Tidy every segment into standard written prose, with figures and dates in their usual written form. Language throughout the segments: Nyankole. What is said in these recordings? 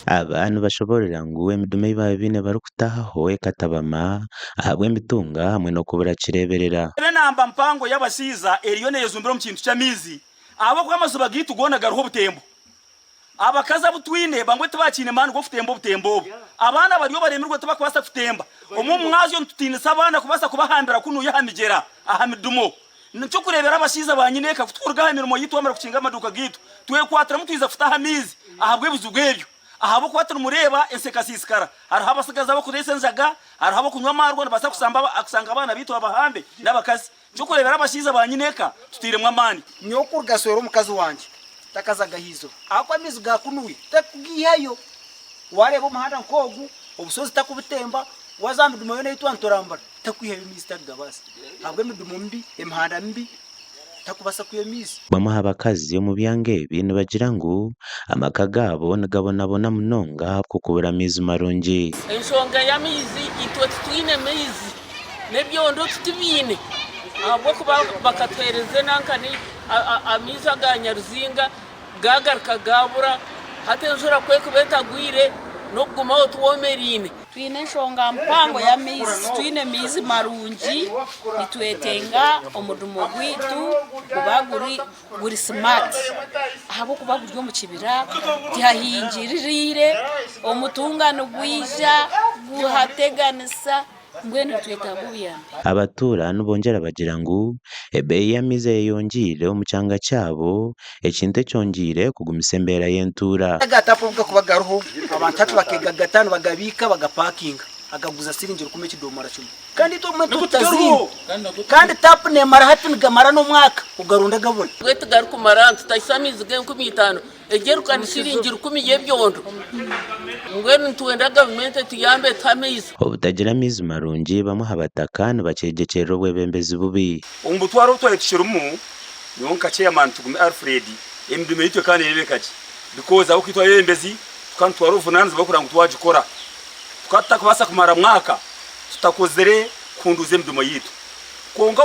Aba nibashoboorora ngu emidumu ei baabaire baine barikutahaho ekatabama ahabw'emitunga hamwe n'okubura kireeberera. Enamba mpango y'abashaija eriyo neyejumbira omu kintu ky'amaizi ahabw'okuba amaziba gaitu goona gariho obutembo. Abakazi abu twine bamwe tibakiine maani g'okutemba obutembo obu. Abaana bariyo baremirwe tibakubaasa kutemba. Omu omwazyo nitutiinisa abaana kubaasa kubahambira kunuya aha migyera, aha midumo. Nikyokureebera abashaija ba nyineeka ku tukuruga aha mirimo yaitu twamara kukinga amaduuka gaitu, twekwatiramu twija kutaha amaizi ahabw'ebizibu ebyo. Ahabw'okuba turimureeba ensi ekasiisikara. Hariho abatsigazi abarikureetsa enjaga, hariho abarikunywa amaarwa nibabaasa kushanga abaana baitu babahambe n'abakazi. Nikyokureebera abashaija ba nyineeka tutairemu amaani. Nyowe kuruga swera omukazi wangye takazaga aha izooba ahakuba amaizi gakunuya takugiihayo. Wareeba omuhanda nk'ogu obushozi takubutemba, waaza aha midumu yoona ei twaba niturambura takwihayo maizi takugabaasa ahabw'emidumu mibi, emihanda mibi takubaasa kwiha amaizi. Bamwe aha bakazi omu byanga ebi nibagira ngu amaka gaabo nigabonabona munonga ahabw'okubura amaizi marungi. Enshonga y'amaizi itwe titwine maizi n'ebyondo titubiine ahabw'okuba bakatuheereza enankani amaizi aga Nyaruzinga gaagaruka gaabura hati enjura ku erikuba etagwire n'okugumaho twomereine. Twine enshonga mpango y'amaizi, titwine maizi marungi, nitwetenga omurimo gwaitu kuba guri simaati ahabw'okuba guri omu kibira tihahingiririire, omutunga nigwija guhateganisa mbwenu nitwetaaga obuyambi. Abatuura nibongyera bagira ngu ebeeyi y'amaizi eyeyongyeire omu kyanga kyabo, ekintu ekyongyeire kugumisa embeera y'entuura. Aga tapu obu gakuba gariho, abantu hati bakeegagata nibagabiika bagapakinga, agaguza siringi rukumi ekidoomora kimwe. Kandi itwe obumwe nitwe tutaziine. Kandi tapu neemara hati nigamara n'omwaka ogaronda gabura. Twe tigarikumara nitutahisa amaizi g'enkumi itaano Ejerikani shiringi rukumi y'ebyondo. Mbwenu nitwenda gavumenti etuyambe etuhe amaizi. Obutagira maizi marungi bamwe aha bataka nibakyegyekyerera obwebembezi bubi. Omu butware obu twari tukirimu, nyowe nka chairman Tugume Alfred, emirimo yaitu ekaba nerebeka gye because ahabw'okuba itwe abebembezi tukaba nitutwara obuvunanizibwa bw'okureba ngu twagikora. Tukaba tutakubaasa kumara mwaka tutakozire kuhunduuza emirimo yaitu. Kwonka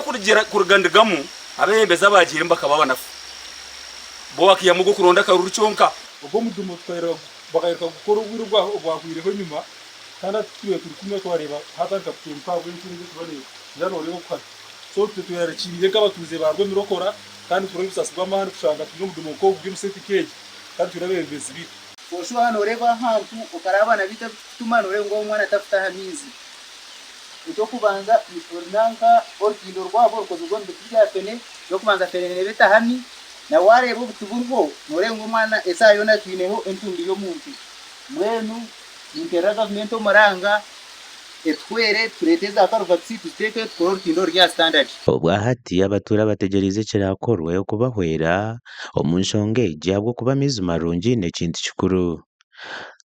kuruga ndigamu, abebembezi abaagiiremu bakaba abanafu. Bo bakaihamu ogw'okuronda akaruru kyonka. Ogwo omudumu bakairuka kugukora obwire obwahweireho enyima, kandi hati tutwire turi kunywa twareeba hatandika kutenguka ahabw'enjura egi ekuba neija nooreeba oku hari. So itwe tweyarikiriire nk'abatuuze ba Rwemirokora kandi nitureeba obusaasi bw'amaani kushanga twine omudumu nk'ogu guri omu sepiki egi kandi twine abeebembezi baitu. Oshuba nooreeba ahantu okaraba abaana baitu abu tukutuma nooreeba ngu omwana takuta aha maizi. Eky'okubanza nanka orutindo rwabo rukozirwe omu biti bya fene, eky'okubanza fene neeba etahami, na waareeba obuti buriho nooreeba ngu omwana esaaha yoona twineho entumbi y'omuntu. Mbwenu ninteerera gavumenti omuranga etuhwere tureete za karuvatisi tuziteeke tukore orutindo oruri aha sitandadi. Obwahati abatuura bategyereize ekiraakorwe okubahwera omu nshonga egi ahabw'okuba amaizi marungi n'ekintu kikuru.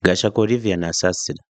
Gashaka Olivia Nasasira.